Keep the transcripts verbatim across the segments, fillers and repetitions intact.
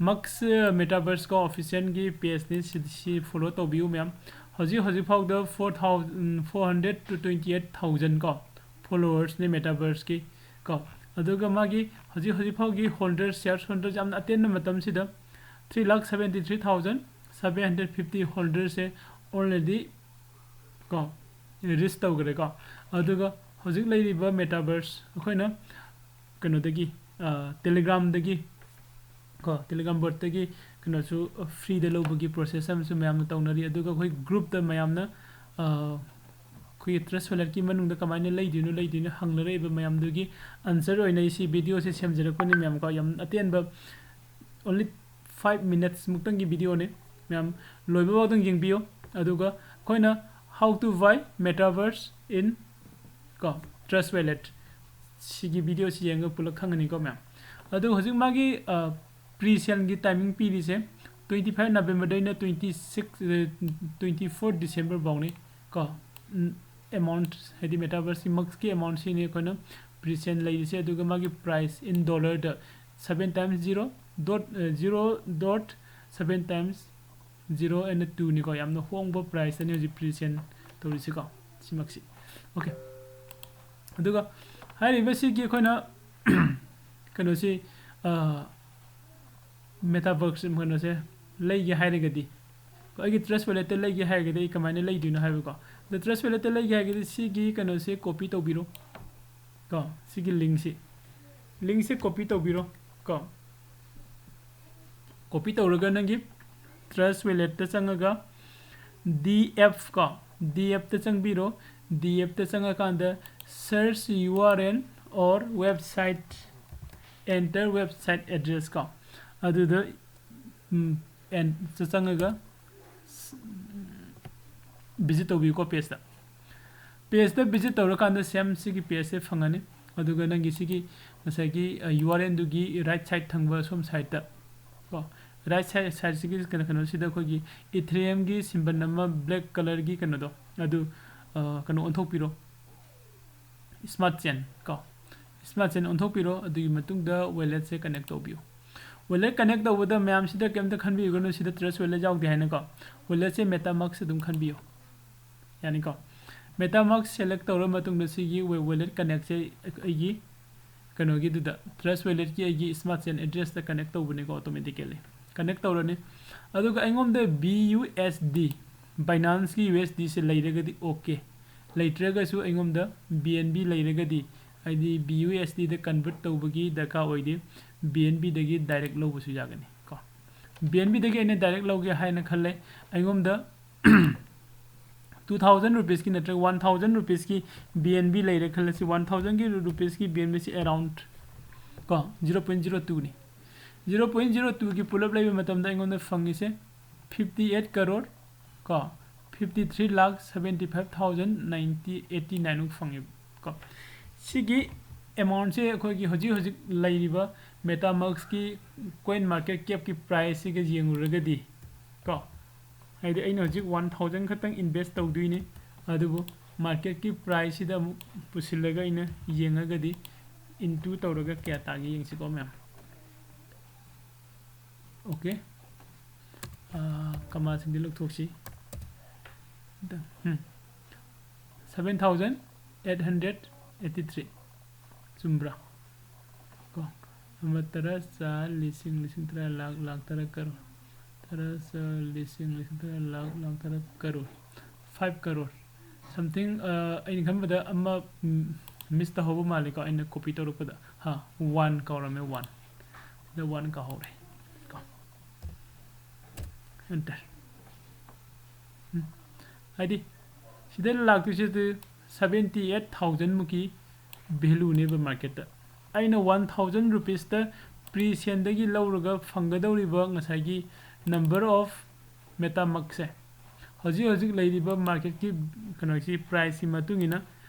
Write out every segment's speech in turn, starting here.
Mugs ꯃꯦꯇꯥꯚꯔꯁꯀꯣ ꯑꯣꯐꯤꯁꯤꯌꯦꯜꯒꯤ ꯄꯦꯖꯅꯤ꯫ ꯁꯤ, ꯁꯤ follow ꯇꯧꯕꯤꯌꯨ ꯃꯌꯥꯝ꯫ ꯍꯧꯖꯤꯛ ꯍꯧꯖꯤꯛ ꯐꯥꯎꯗ four thousand, four hundred to twenty eight thousand ꯀꯣ ꯐꯣꯂꯣꯋꯔꯁꯅꯤ ꯃꯦꯇꯥꯚꯔꯁꯀꯤ ꯀꯣ꯫ ꯑꯗꯨꯒ ꯃꯥꯒꯤ ꯍꯧꯖꯤꯛ ꯍꯧꯖꯤꯛ ꯐꯥꯎꯒꯤ ꯍꯣꯜꯗꯔꯁ, ꯁꯤꯌꯥꯔꯁ ꯍꯣꯜꯗꯔꯁ ꯌꯥꯝꯅ ꯑꯇꯦꯟꯕ ꯃꯇꯝꯁꯤꯗ three lakh seventy three thousand seven hundred fifty ꯍꯣꯜꯗꯔꯁꯦ ꯑꯣꯜꯔꯦꯗꯤ ꯀꯣ ꯔꯤꯁ ꯇꯧꯈ꯭ꯔꯦꯀꯣ꯫ ꯑꯗꯨꯒ ꯍꯧꯖꯤꯛ ꯂꯩꯔꯤꯕ ꯃꯦꯇꯥꯚꯔꯁ ꯑꯩꯈꯣꯏꯅ ꯀꯩꯅꯣꯗꯒꯤ, ꯇꯦꯂꯤꯒ꯭ꯔꯥꯝꯗꯒꯤ ꯀꯣ, ꯇꯦꯂꯤꯒ꯭ꯔꯥꯝ ꯕꯣꯠꯇꯒꯤ ꯀꯩꯅꯣꯁꯨ ꯐ꯭ꯔꯤꯗ ꯂꯧꯕꯒꯤ ꯄ꯭ꯔꯣꯁꯦꯁ ꯑꯃꯁꯨ ꯃꯌꯥꯝꯅ ꯇꯧꯅꯔꯤ꯫ ꯑꯗꯨꯒ ꯑꯩꯈꯣꯏ ꯒ꯭ꯔꯨꯞꯇ ꯃꯌꯥꯝꯅ, ꯑ, ꯑꯩꯈꯣꯏꯒꯤ ꯇ꯭ꯔꯁ ꯋꯦꯂꯦꯠꯀꯤ ꯃꯅꯨꯡꯗ ꯀꯃꯥꯏꯅ ꯂꯩꯗꯣꯏꯅꯣ, ꯂꯩꯗꯣꯏꯅꯣ ꯍꯪꯅꯔꯛꯏꯕ ꯃꯌꯥꯝꯗꯨꯒꯤ ꯑꯟꯁꯔ ꯑꯣꯏꯅ ꯑꯩ ꯁꯤ ꯚꯤꯗꯤꯑꯣꯁꯦ ꯁꯦꯝꯖꯔꯛꯄꯅꯤ ꯃꯌꯥꯝꯀꯣ꯫ ꯌꯥꯝ ꯑꯇꯦꯟꯕ, only five minutes ꯃꯨꯛꯇꯪꯒꯤ ꯚꯤꯗꯤꯑꯣꯅꯤ ꯃꯌꯥꯝ, ꯂꯣꯏꯕ ꯐꯥꯎꯗꯪ ꯌꯦꯡꯕꯤꯌꯨ꯫ ꯑꯗꯨꯒ ꯑꯩꯈꯣꯏꯅ how to buy metaverse in ꯀꯣ ꯇ꯭ꯔꯁ ꯋꯦꯂꯦꯠ, ꯁꯤꯒꯤ ꯚꯤꯗꯤꯑꯣꯁꯤ ꯌꯦꯡꯉꯒ ꯄꯨꯂꯞ ꯈꯪꯒꯅꯤꯀꯣ ꯃꯌꯥꯝ꯫ ꯑꯗꯨ ꯍꯧꯖꯤꯛ ꯃꯥꯒꯤ ꯄ꯭ꯔꯤ ꯁꯦꯜꯒꯤ ꯇꯥꯏꯃꯤꯡ ꯄꯤꯔꯤꯁꯦ twenty five ꯅꯕꯦꯝꯕꯔꯗꯩꯅ twenty six, twenty four December ꯐꯥꯎꯅꯤ ꯀꯣ꯫ ꯑꯦꯃꯥꯎꯟꯠ ꯍꯥꯏꯗꯤ ꯃꯦꯇꯥꯚꯔꯁꯀꯤ ꯃꯛꯁꯀꯤ ꯑꯦꯃꯥꯎꯟꯠꯁꯤꯅꯤ ꯑꯩꯈꯣꯏꯅ ꯄ꯭ꯔꯤ ꯁꯦꯜ ꯂꯩꯔꯤꯁꯦ꯫ ꯑꯗꯨꯒ ꯃꯥꯒꯤ price in dollarꯗ seven times zero dot, zero dot seven times zero and twoꯅꯤꯀꯣ꯫ ꯌꯥꯝꯅ ꯍꯣꯡꯕ ꯄ꯭ꯔꯥꯏꯁꯇꯅꯤ ꯍꯧꯖꯤꯛ ꯄ꯭ꯔꯤ ꯁꯦꯜ ꯇꯧꯔꯤꯁꯤꯀꯣ, ꯁꯤꯃꯛꯁꯤ꯫ ꯑꯣꯀꯦ꯫ ꯑꯗꯨꯒ ꯍꯥꯏꯔꯤꯕꯁꯤꯒꯤ ꯑꯩꯈꯣꯏꯅ ꯀꯩꯅꯣꯁꯤ, ꯃꯦꯇꯥꯚꯔꯁ ꯀꯩꯅꯣꯁꯦ ꯂꯩꯒꯦ ꯍꯥꯏꯔꯒꯗꯤ, ꯑꯩꯒꯤ ꯇ꯭ꯔꯁ ꯋꯦꯂꯦꯠꯇ ꯂꯩꯒꯦ ꯍꯥꯏꯔꯒꯗꯤ ꯑꯩ ꯀꯃꯥꯏꯅ ꯂꯩꯗꯣꯏꯅꯣ ꯍꯥꯏꯕꯀꯣ꯫ ꯑꯗꯣ ꯇ꯭ꯔꯁ ꯋꯦꯂꯦꯠꯇ ꯂꯩꯒꯦ ꯍꯥꯏꯔꯒꯗꯤ ꯁꯤꯒꯤ ꯀꯩꯅꯣꯁꯦ ꯀꯣꯄꯤ ꯇꯧꯕꯤꯔꯣ ꯀꯣ, ꯁꯤꯒꯤ ꯂꯤꯡꯁꯤ, ꯂꯤꯡꯁꯦ ꯀꯣꯄꯤ ꯇꯧꯕꯤꯔꯣ ꯀꯣ꯫ ꯀꯣꯄꯤ ꯇꯧꯔꯒ ꯅꯪꯒꯤ ꯇ꯭ꯔꯁ ꯋꯦꯂꯦꯠꯇ ꯆꯪꯉꯒ ꯗꯤ ꯑꯦꯐ ꯀꯣ, ꯗꯤ ꯑꯦꯐꯇ ꯆꯪꯕꯤꯔꯣ꯫ ꯗꯤ ꯑꯦꯐꯇ ꯆꯪꯉꯀꯥꯟꯗ search U R L or website, enter website address ꯀꯣ, ꯑꯗꯨꯗ, ꯎꯝ, ꯑꯦꯟ-, ꯆꯪꯉꯒ ꯚꯤꯖꯤꯠ ꯇꯧꯕꯤꯌꯨꯀꯣ ꯄꯦꯖꯇ꯫ ꯄꯦꯖꯇ ꯚꯤꯖꯤꯠ ꯇꯧꯔꯀꯥꯟꯗ ꯁꯦꯝ ꯁꯤꯒꯤ ꯄꯦꯖꯁꯦ ꯐꯪꯉꯅꯤ꯫ ꯑꯗꯨꯒ ꯅꯪꯒꯤ ꯁꯤꯒꯤ ꯉꯁꯥꯏꯒꯤ, ꯑ, ꯌꯨ ꯑꯥꯔ ꯑꯦꯜꯗꯨꯒꯤ ꯔꯥꯏꯠ ꯁꯥꯏꯠ ꯊꯪꯕ ꯁꯣꯝ ꯁꯥꯏꯠꯇ ꯀꯣ, ꯔꯥꯏꯠ ꯁꯥꯏꯠ, ꯁꯥꯏꯠꯁꯤꯒꯤ ꯀꯩꯅꯣ, ꯀꯩꯅꯣꯁꯤꯗ ꯑꯩꯈꯣꯏꯒꯤ ꯏꯊꯦꯔꯤꯌꯝꯒꯤ ꯁꯤꯝꯕꯜ ꯑꯃ ꯕ꯭ꯂꯦꯛ ꯀꯂꯔꯒꯤ ꯀꯩꯅꯣꯗꯣ, ꯑꯗꯨ, ꯑ, ꯀꯩꯅꯣ ꯑꯣꯟꯊꯣꯛꯄꯤꯔꯣ, ꯁ꯭ꯃꯥꯔꯠ ꯆꯦꯟ ꯀꯣ, ꯁ꯭ꯃꯥꯔꯠ ꯆꯦꯟ ꯑꯣꯟꯊꯣꯛꯄꯤꯔꯣ꯫ ꯑꯗꯨꯒꯤ ꯃꯇꯨꯡꯗ ꯋꯦꯂꯦꯠꯁꯦ ꯀꯅꯦꯛ ꯇꯧꯕꯤꯌꯨ꯫ Wallet connect ꯇꯧꯕꯗ ꯃꯌꯥꯝꯁꯤꯗ ꯀꯩꯝꯇ ꯈꯟꯕꯤꯒꯅꯨ, ꯁꯤꯗ Trust Wallet ꯌꯥꯎꯗꯦ ꯍꯥꯏꯅꯀꯣ꯫ Wallet ꯁꯦ MetaMask ꯑꯗꯨꯝ ꯈꯟꯕꯤꯌꯨ, ꯌꯥꯅꯤꯀꯣ꯫ MetaMask select ꯇꯧꯔ ꯃꯇꯨꯡꯗ ꯁꯤꯒꯤ Wallet connect ꯁꯦ ꯑꯩꯒꯤ ꯀꯩꯅꯣꯒꯤꯗꯨꯗ, Trust Wallet ꯀꯤ ꯑꯩꯒꯤ Smart Chain address ꯇ connect ꯇꯧꯕꯅꯤꯀꯣ, automatically connect ꯇꯧꯔꯅꯤ꯫ ꯑꯗꯨꯒ ꯑꯩꯉꯣꯟꯗ B U S D, Binance ꯀꯤ U S D ꯁꯦ ꯂꯩꯔꯒꯗꯤ okay, ꯂꯩꯇ꯭ꯔꯒꯁꯨ ꯑꯩꯉꯣꯟꯗ B N B ꯂꯩꯔꯒꯗꯤ, ꯍꯥꯏꯗꯤ B U S D ꯗ convert ꯇꯧꯕꯒꯤ ꯗꯔꯀꯥꯔ ꯑꯣꯏꯗꯦ, B N B ꯗꯒꯤ direct ꯂꯧꯕꯁꯨ ꯌꯥꯒꯅꯤ ꯀꯣ꯫ B N B ꯗꯒꯤ ꯑꯩꯅ direct ꯂꯧꯒꯦ ꯍꯥꯏꯅ ꯈꯜꯂꯦ꯫ ꯑꯩꯉꯣꯟꯗ two thousand rupees ꯀꯤ ꯅꯠꯇ꯭ꯔꯒ one thousand rupees ꯀꯤ B N B ꯂꯩꯔꯦ ꯈꯜꯂꯁꯤ, one thousand ꯀꯤ rupees ꯀꯤ B N B ꯁꯤ around ꯀꯣ zero point zero two ꯅꯤ꯫ Zero point zero two ꯒꯤ ꯄꯨꯂꯞ ꯂꯩꯕ ꯃꯇꯝꯗ ꯑꯩꯉꯣꯟꯗ ꯐꯪꯉꯤꯁꯦ fifty eight crore ꯀꯣ, fifty three lakh seventy five thousand ninety eighty nine ꯃꯨꯛ ꯐꯪꯉꯦꯕ ꯀꯣ꯫ ꯁꯤꯒꯤ amount ꯁꯦ ꯑꯩꯈꯣꯏꯒꯤ ꯍꯧꯖꯤꯛ ꯍꯧꯖꯤꯛ ꯂꯩꯔꯤꯕ MetaMask ꯀꯤ coin market cap ꯀꯤ price ꯁꯤꯒ ꯌꯦꯡꯉꯨꯔꯒꯗꯤ ꯀꯣ, ꯍꯥꯏꯗꯤ ꯑꯩꯅ ꯍꯧꯖꯤꯛ one thousand ꯈꯛꯇꯪ invest ꯇꯧꯗꯣꯏꯅꯤ, ꯑꯗꯨꯕꯨ market ꯀꯤ price ꯁꯤꯗ ꯑꯃꯨꯛ ꯄꯨꯁꯤꯜꯂꯒ ꯑꯩꯅ ꯌꯦꯡꯉꯒꯗꯤ, into ꯇꯧꯔꯒ ꯀꯌꯥ ꯇꯥꯒꯦ ꯌꯦꯡꯁꯤꯀꯣ ꯃꯌꯥꯝ꯫ Okay, comma ꯁꯤꯡꯗꯤ ꯂꯧꯊꯣꯛꯁꯤ꯫ ꯎꯝ, seven thousand eight hundred eighty three꯫ ꯆꯨꯝꯕ꯭ꯔꯥ? ꯀꯣ, ꯑꯃ, ꯇꯔꯥ, ꯆꯥ, ꯂꯤꯁꯤꯡ, ꯂꯤꯁꯤꯡ ꯇꯔꯥ, ꯂꯥꯛ, ꯂꯥꯛ ꯇꯔꯥ, ꯀꯔꯣꯔ꯫ ꯇꯔꯥ, ꯆꯥ, ꯂꯤꯁꯤꯡ, ꯂꯤꯁꯤꯡ ꯇꯔꯥ, ꯂꯥꯛ, ꯂꯥꯛ ꯇꯔꯥ, ꯀꯔꯣꯔ꯫ Five crore something꯫ ꯑꯩꯅ ꯈꯟꯕꯗ ꯑꯃ miss ꯇꯧꯍꯧꯕ ꯃꯥꯜꯂꯦꯀꯣ, ꯑꯩꯅ copy ꯇꯧꯔꯛꯄꯗ꯫ ꯍꯥ, one ꯀꯧꯔꯝꯃꯦ, one꯫ ꯁꯤꯗ one ꯀꯥꯍꯧꯔꯦ ꯀꯣ꯫ Enter꯫ ꯎꯝ꯫ ꯍꯥꯏꯗꯤ ꯁꯤꯗ ꯂꯥꯛꯇꯣꯏꯁꯦ seventy eight thousand ꯃꯨꯛꯀꯤ value ꯅꯦꯕ market ꯇ꯫ ꯑꯩꯅ one thousand rupees ꯇ pre sale ꯗꯒꯤ ꯂꯧꯔꯒ ꯐꯪꯒꯗꯧꯔꯤꯕ ꯉꯁꯥꯏꯒꯤ number of MetaMask ꯁꯦ ꯍꯧꯖꯤꯛ ꯍꯧꯖꯤꯛ ꯂꯩꯔꯤꯕ market ꯀꯤ ꯀꯩꯅꯣꯁꯤ, price ꯀꯤ ꯃꯇꯨꯡ ꯏꯟꯅ,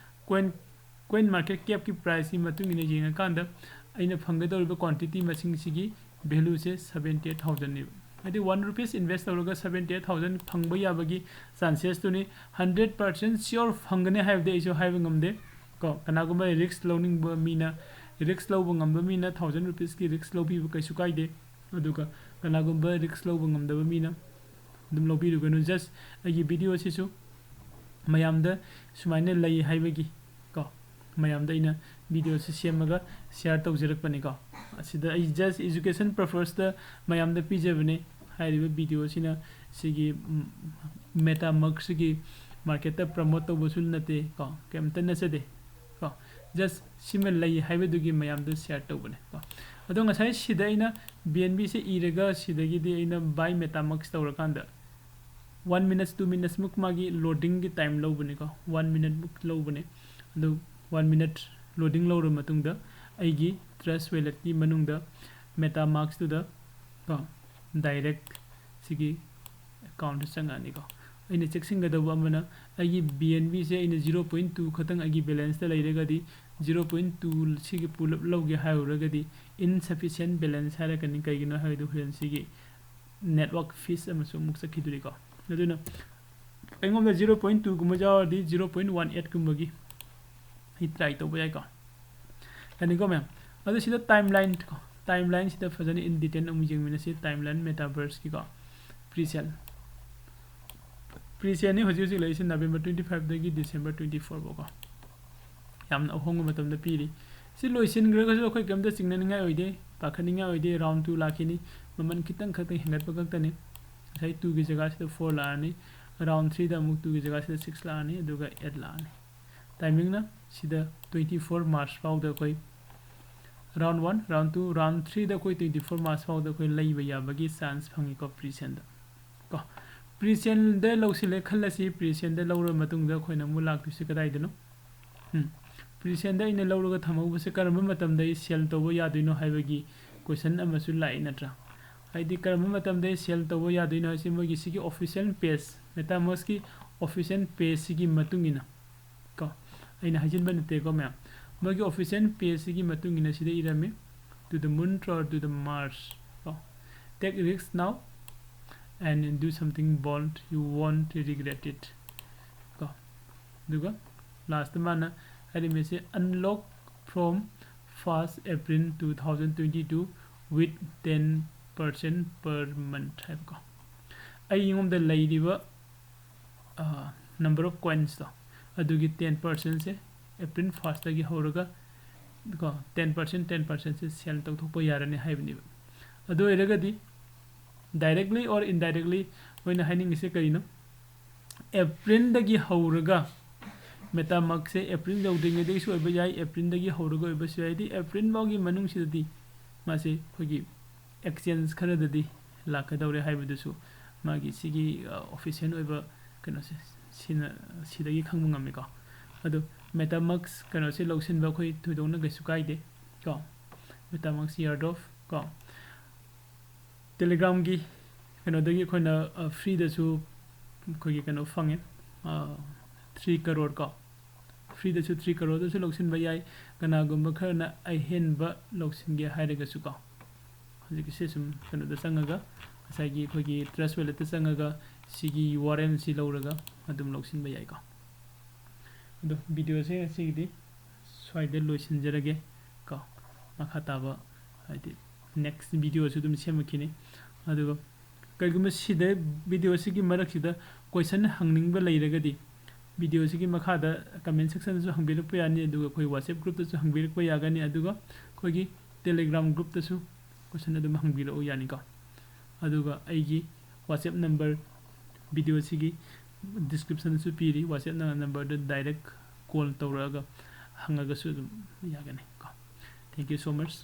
coin, coin market cap ꯀꯤ price ꯀꯤ ꯃꯇꯨꯡ ꯏꯟꯅ ꯌꯦꯡꯉꯀꯥꯟꯗ ꯑꯩꯅ ꯐꯪꯒꯗꯧꯔꯤꯕ quantity ꯃꯁꯤꯡꯁꯤꯒꯤ value ꯁꯦ seventy eight thousand ꯅꯦꯕ꯫ ꯍꯥꯏꯗꯤ one rupees invest ꯇꯧꯔꯒ seventy eight thousand ꯐꯪꯕ ꯌꯥꯕꯒꯤ chances ꯇꯨꯅꯤ꯫ Hundred percent sure ꯐꯪꯒꯅꯤ ꯍꯥꯏꯕꯗꯤ ꯑꯩꯁꯨ ꯍꯥꯏꯕ ꯉꯝꯗꯦ ꯀꯣ꯫ ꯀꯅꯥꯒꯨꯝꯕ risk ꯂꯧꯅꯤꯡꯕ ꯃꯤꯅ, risk ꯂꯧꯕ ꯉꯝꯕ ꯃꯤꯅ thousand rupees ꯀꯤ risk ꯂꯧꯕꯤꯕ ꯀꯩꯁꯨ ꯀꯥꯏꯗꯦ꯫ ꯑꯗꯨꯒ ꯀꯅꯥꯒꯨꯝꯕ risk ꯂꯧꯕ ꯉꯝꯗꯕ ꯃꯤꯅ ꯑꯗꯨꯝ ꯂꯧꯕꯤꯔꯨꯒꯅꯨ꯫ Just ꯑꯩꯒꯤ video ꯁꯤꯁꯨ ꯃꯌꯥꯝꯗ ꯁꯨꯃꯥꯏꯅ ꯂꯩ ꯍꯥꯏꯕꯒꯤ ꯀꯣ, ꯃꯌꯥꯝꯗ ꯑꯩꯅ video ꯁꯤ ꯁꯦꯝꯃꯒ share ꯇꯧꯖꯔꯛꯄꯅꯤꯀꯣ꯫ ꯑꯁꯤꯗ ꯑꯩ just education purpose ꯇ ꯃꯌꯥꯝꯗ ꯄꯤꯖꯕꯅꯦ꯫ ꯍꯥꯏꯔꯤꯕ video ꯁꯤꯅ ꯁꯤꯒꯤ, ꯎꯝ, MetaMask ꯁꯤꯒꯤ market ꯇ promote ꯇꯧꯕꯁꯨ ꯅꯠꯇꯦ ꯀꯣ, ꯀꯩꯝꯇ ꯅꯠꯆꯗꯦ ꯀꯣ꯫ Just ꯁꯤꯃ ꯂꯩ ꯍꯥꯏꯕꯗꯨꯒꯤ ꯃꯌꯥꯝꯗ share ꯇꯧꯕꯅꯦ ꯀꯣ꯫ ꯑꯗꯣ ꯉꯁꯥꯏ ꯁꯤꯗ ꯑꯩꯅ B N B ꯁꯦ ꯏꯔꯒ ꯁꯤꯗꯒꯤꯗꯤ ꯑꯩꯅ buy MetaMask ꯇꯧꯔꯀꯥꯟꯗ one minutes, two minutes ꯃꯨꯛ ꯃꯥꯒꯤ loading ꯒꯤ time ꯂꯧꯕꯅꯤꯀꯣ, one minute ꯃꯨꯛ ꯂꯧꯕꯅꯦ꯫ ꯑꯗꯨ one minute loading ꯂꯧꯔꯕ ꯃꯇꯨꯡꯗ ꯑꯩꯒꯤ Trust Wallet ꯀꯤ ꯃꯅꯨꯡꯗ MetaMask ꯇꯨꯗ ꯀꯣ, direct ꯁꯤꯒꯤ account ꯇ ꯆꯪꯉꯛꯑꯅꯤꯀꯣ꯫ ꯑꯩꯅ ꯆꯦꯛꯁꯤꯟꯒꯗꯧꯕ ꯑꯃꯅ, ꯑꯩꯒꯤ B N B ꯁꯦ ꯑꯩꯅ zero point two ꯈꯛꯇꯪ ꯑꯩꯒꯤ balance ꯇ ꯂꯩꯔꯒꯗꯤ, zero point two ꯁꯤꯒꯤ ꯄꯨꯂꯞ ꯂꯧꯒꯦ ꯍꯥꯏꯔꯨꯔꯒꯗꯤ insufficient balance ꯍꯥꯏꯔꯛꯀꯅꯤ꯫ ꯀꯩꯒꯤꯅꯣ ꯍꯥꯏꯔꯗꯤ ꯍꯣꯔꯦꯟ ꯁꯤꯒꯤ network fees ꯑꯃꯁꯨ ꯑꯃꯨꯛ ꯆꯠꯈꯤꯗꯣꯔꯤꯀꯣ꯫ ꯑꯗꯨꯅ ꯑꯩꯉꯣꯟꯗ zero point two ꯒꯨꯝꯕ ꯌꯥꯎꯔꯗꯤ zero point one eight ꯀꯨꯝꯕꯒꯤ ꯑꯩ try ꯇꯧꯕ ꯌꯥꯏꯀꯣ꯫ ꯌꯥꯅꯤꯀꯣ ꯃꯌꯥꯝ? ꯑꯗꯣ ꯁꯤꯗ timeline ꯀꯣ, timeline ꯁꯤꯗ ꯐꯖꯅ in detail ꯑꯃꯨꯛ ꯌꯦꯡꯃꯤꯟꯅꯁꯤ꯫ Timeline Metaverse ꯀꯤꯀꯣ, pre-sale, pre-sale ꯅꯤ ꯍꯧꯖꯤꯛ ꯍꯧꯖꯤꯛ ꯂꯩꯔꯤꯁꯦ, November twenty five ꯗꯒꯤ December twenty four ꯐꯥꯎꯀꯣ꯫ ꯌꯥꯝꯅ ꯑꯍꯣꯡꯕ ꯃꯇꯝꯗ ꯄꯤꯔꯤ꯫ ꯁꯤ ꯂꯣꯏꯁꯤꯟꯈ꯭ꯔꯒꯁꯨ ꯑꯩꯈꯣꯏ ꯀꯩꯝꯇ ꯆꯤꯡꯅꯅꯤꯡꯉꯥꯏ ꯑꯣꯏꯗꯦ, ꯄꯥꯈꯠꯅꯤꯡꯉꯥꯏ ꯑꯣꯏꯗꯦ꯫ Round two ꯂꯥꯛꯈꯤꯅꯤ, ꯃꯃꯜ ꯈꯤꯇꯪ ꯈꯛꯇꯪ ꯍꯦꯟꯒꯠꯄ ꯈꯛꯇꯅꯤ꯫ ꯉꯁꯥꯏ two ꯒꯤ ꯖꯒꯥꯁꯤꯗ four ꯂꯥꯛꯑꯅꯤ, round three ꯗ ꯑꯃꯨꯛ two ꯒꯤ ꯖꯒꯥꯁꯤꯗ six ꯂꯥꯛꯑꯅꯤ, ꯑꯗꯨꯒ eight ꯂꯥꯛꯑꯅꯤ꯫ Timing ꯅ ꯁꯤꯗ twenty four March ꯐꯥꯎꯗ ꯑꯩꯈꯣꯏ round one, round two, round three ꯗ ꯑꯩꯈꯣꯏ twenty four March ꯐꯥꯎꯗ ꯑꯩꯈꯣꯏ ꯂꯩꯕ ꯌꯥꯕꯒꯤ chance ꯐꯪꯉꯤꯀꯣ, pre-sale ꯗ ꯀꯣ꯫ Pre-sale ꯗ ꯂꯧꯁꯤꯜꯂꯦ ꯈꯜꯂꯁꯤ, pre-sale ꯗ ꯂꯧꯔꯕ ꯃꯇꯨꯡꯗ ꯑꯩꯈꯣꯏꯅ ꯑꯃꯨꯛ ꯂꯥꯛꯇꯣꯏꯁꯦ ꯀꯗꯥꯏꯗꯅꯣ? ꯎꯝ, pre-sale ꯗ ꯑꯩꯅ ꯂꯧꯔꯒ ꯊꯝꯍꯧꯕꯁꯦ ꯀꯔꯝꯕ ꯃꯇꯝꯗ ꯑꯩ sale ꯇꯧꯕ ꯌꯥꯗꯣꯏꯅꯣ ꯍꯥꯏꯕꯒꯤ question ꯑꯃꯁꯨ ꯂꯥꯛꯏ ꯅꯠꯇ꯭ꯔꯥ? ꯍꯥꯏꯗꯤ ꯀꯔꯝꯕ ꯃꯇꯝꯗ ꯑꯩ sale ꯇꯧꯕ ꯌꯥꯗꯣꯏꯅꯣ ꯍꯥꯏꯁꯦ ꯃꯣꯏꯒꯤ ꯁꯤꯒꯤ official page, MetaMask ꯀꯤ official page ꯁꯤꯒꯤ ꯃꯇꯨꯡ ꯏꯟꯅ ꯀꯣ, ꯑꯩꯅ ꯍꯥꯏꯖꯤꯟꯕ ꯅꯠꯇꯦꯀꯣ ꯃꯌꯥꯝ, ꯃꯣꯏꯒꯤ official page ꯁꯤꯒꯤ ꯃꯇꯨꯡ ꯏꯟꯅ ꯁꯤꯗ ꯏꯔꯝꯃꯤ, "To the moon or to the Mars" ꯀꯣ, "Take risk now and do something bold, you won't regret it" ꯀꯣ꯫ ꯑꯗꯨꯒ last ꯇ ꯃꯥꯅ ꯍꯥꯏꯔꯝꯃꯤꯁꯦ, "Unlock from first April two thousand twenty two with ten percent per month ꯍꯥꯏꯕꯀꯣ꯫ ꯑꯩꯉꯣꯟꯗ ꯂꯩꯔꯤꯕ number of coinsꯇꯣ, ꯑꯗꯨꯒꯤ ten percentꯁꯦ April firstꯇꯒꯤ ꯍꯧꯔꯒ ꯀꯣ ten percent ten percentꯁꯦ sell ꯇꯧꯊꯣꯛꯄ ꯌꯥꯔꯅꯤ ꯍꯥꯏꯕꯅꯦꯕ꯫ ꯑꯗꯨ ꯑꯣꯏꯔꯒꯗꯤ directly or indirectly ꯑꯣꯏꯅ ꯍꯥꯏꯅꯤꯡꯉꯤꯁꯦ ꯀꯔꯤꯅꯣ? Aprilꯗꯒꯤ ꯍꯧꯔꯒ, MetaMaskꯁꯦ April ꯌꯧꯗ꯭ꯔꯤꯉꯩꯗꯒꯤꯁꯨ ꯑꯣꯏꯕ ꯌꯥꯏ, Aprilꯗꯒꯤ ꯍꯧꯔꯒ ꯑꯣꯏꯕꯁꯨ ꯌꯥꯏ, ꯍꯥꯏꯗꯤ April ꯐꯥꯎꯒꯤ ꯃꯅꯨꯡꯁꯤꯗꯗꯤ ꯃꯥꯁꯦ ꯑꯩꯈꯣꯏꯒꯤ exchange ꯈꯔꯗꯗꯤ ꯂꯥꯛꯀꯗꯧꯔꯦ ꯍꯥꯏꯕꯗꯨꯁꯨ ꯃꯥꯒꯤ ꯁꯤꯒꯤ official ꯑꯣꯏꯕ ꯀꯩꯅꯣꯁꯦ ꯁꯤꯅ, ꯁꯤꯗꯒꯤ ꯈꯪꯕ ꯉꯝꯃꯤꯀꯣ꯫ ꯑꯗꯣ MetaMask ꯀꯩꯅꯣꯁꯦ ꯂꯧꯁꯤꯟꯕ ꯑꯩꯈꯣꯏ ꯊꯣꯏꯗꯣꯛꯅ ꯀꯩꯁꯨ ꯀꯥꯏꯗꯦ ꯀꯣ꯫ MetaMask airdrop ꯀꯣ꯫ Telegramꯒꯤ ꯀꯩꯅꯣꯗꯒꯤ ꯑꯩꯈꯣꯏꯅ freeꯗꯁꯨ ꯑꯩꯈꯣꯏꯒꯤ ꯀꯩꯅꯣ ꯐꯪꯉꯦ, three crore ꯀꯣ꯫ Freeꯗꯁꯨ three croreꯗꯁꯨ ꯂꯧꯁꯤꯟꯕ ꯌꯥꯏ꯫ ꯀꯅꯥꯒꯨꯝꯕ ꯈꯔꯅ ꯑꯍꯦꯟꯕ ꯂꯧꯁꯤꯟꯒꯦ ꯍꯥꯏꯔꯒꯁꯨ ꯀꯣ, ꯍꯧꯖꯤꯛꯀꯤꯁꯦ ꯁꯨꯝ ꯀꯩꯅꯣꯗ ꯆꯪꯉꯒ, ꯉꯁꯥꯏꯒꯤ ꯑꯩꯈꯣꯏꯒꯤ Trust Walletꯇ ꯆꯪꯉꯒ ꯁꯤꯒꯤ URLꯁꯤ ꯂꯧꯔꯒ ꯑꯗꯨꯝ ꯂꯧꯁꯤꯟꯕ ꯌꯥꯏꯀꯣ꯫ ꯑꯗꯣ videoꯁꯦ ꯉꯁꯤꯒꯤꯗꯤ ꯁ꯭ꯋꯥꯏꯗ ꯂꯣꯏꯁꯤꯟꯖꯔꯒꯦ ꯀꯣ꯫ ꯃꯈꯥ ꯇꯥꯕ ꯍꯥꯏꯗꯤ next videoꯁꯨ ꯑꯗꯨꯝ ꯁꯦꯝꯃꯛꯈꯤꯅꯤ꯫ ꯑꯗꯨꯒ ꯀꯔꯤꯒꯨꯝꯕ ꯁꯤꯗ videoꯁꯤꯒꯤ ꯃꯔꯛꯁꯤꯗ question ꯍꯪꯅꯤꯡꯕ ꯂꯩꯔꯒꯗꯤ videoꯁꯤꯒꯤ ꯃꯈꯥꯗ comment sectionꯗꯁꯨ ꯍꯪꯕꯤꯔꯛꯄ ꯌꯥꯅꯤ, ꯑꯗꯨꯒ ꯑꯩꯈꯣꯏ WhatsApp groupꯇꯁꯨ ꯍꯪꯕꯤꯔꯛꯄ ꯌꯥꯒꯅꯤ, ꯑꯗꯨꯒ ꯑꯩꯈꯣꯏꯒꯤ Telegram groupꯇꯁꯨ question ꯑꯗꯨꯝ ꯍꯪꯕꯤꯔꯛꯎ ꯌꯥꯅꯤꯀꯣ꯫ ꯑꯗꯨꯒ ꯑꯩꯒꯤ WhatsApp number videoꯁꯤꯒꯤ descriptionꯗꯁꯨ ꯄꯤꯔꯤ, WhatsApp numberꯗ direct call ꯇꯧꯔꯛꯑꯒ ꯍꯪꯉꯒꯁꯨ ꯑꯗꯨꯝ ꯌꯥꯒꯅꯤ ꯀꯣ꯫ Thank you so much꯫